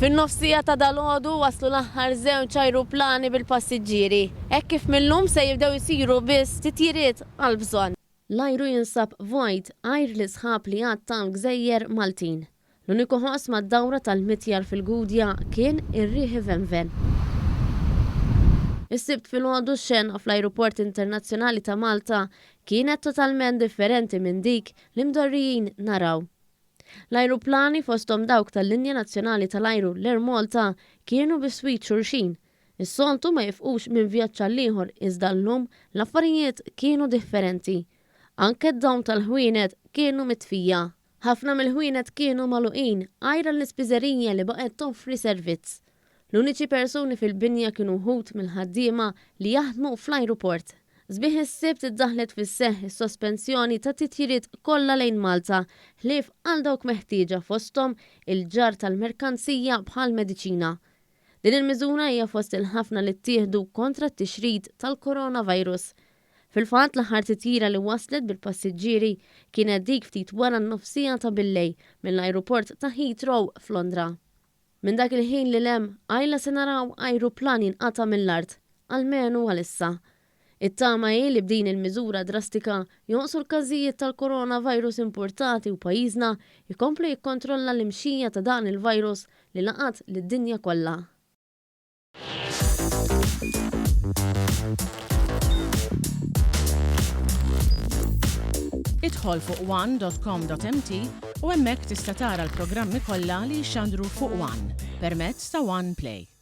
Fin-nofsija ta' dalgħodu waslu l-aħħar żewġ ajruplani bil-passiġġieri, hekk kif mil-lum se jibdew isiru biss titjiriet għall-bżonn. L-ajru jinsab vojt għajr l-isħab li għatta l-gżejjer Maltin. L-uniku ħoss mad-dawra tal-mitjar fil-Gudja kien ir-riħ ivenven. Is-Sibt filgħodu x-xena fl-Ajruport Internazzjonali ta' Malta kienet totalment differenti minn dik li mdorrijin naraw. L-ajruplani, fosthom dawk tal-linja nazzjonali tal-ajru l-Air Malta, kienu biswit xulxin. Is-soltu ma jifqux minn vjaġġ għall-ieħor iżda llum l-affarijiet kienu differenti. Anke d-dawl tal-ħwienet kienu mitfija. Ħafna mill-ħwienet kienu magħluqin għajr għall-ispiżerija li baqgħet toffri servizz. L-uniċi persuni fil-binja kienu wħud mill-ħaddiema li jaħdmu fl-ajruport. Sbieħ is-Sibt iddaħħlet fis-seħħ is-sospensjoni tat-titjiriet kollha lejn Malta, ħlief għal dawk meħtieġa fosthom il-ġarr tal-merkanzija bħal mediċina. Din il-miżura hija fost il-ħafna li ttieħdu kontra t-tixrid tal-coronavirus. Fil-fatt, l-aħħar titjira li waslet bil-passiġġieri kienet dik ftit wara n-nofsiegħa ta' billejl mill-ajruport ta' Heathrow f'Londra. Minn dak il-ħin lil hemm, qajla se naraw ajruplan jinqata' mill-art, almenu għalissa. It-tama hi li b'din il-miżura drastika jonqsu l-każijiet tal-coronavirus impurtati u pajjiżna jkompli jikkontrolla l-imxija ta' dan il-virus li laqat lid-dinja kollha. Idħol fuq one.com.mt u hemmhekk tista' tara l-programmi kollha li jixxandru fuq One permezz ta' One Play.